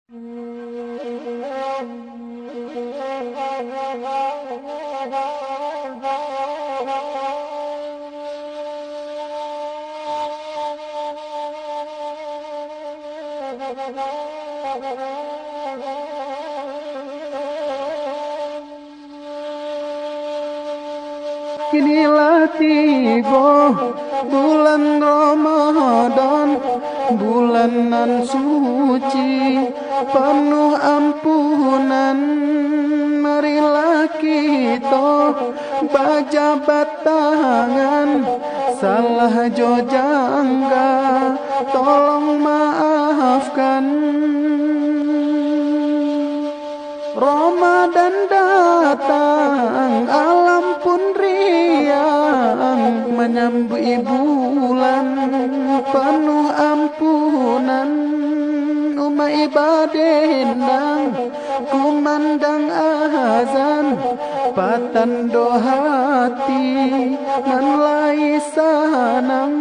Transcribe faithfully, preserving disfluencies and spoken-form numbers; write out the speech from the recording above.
Kini lah tibo bulan Ramadan, bulan nan suci, panuah ampunan. Marilah kito bajabat tangan, salah jo jangga, tolong maafkan. Ramadan datang, alam pun riang, manyambuik bulan panuah ampunan. Umaik badendang, kumandang azan, patando hati nan lai sanang.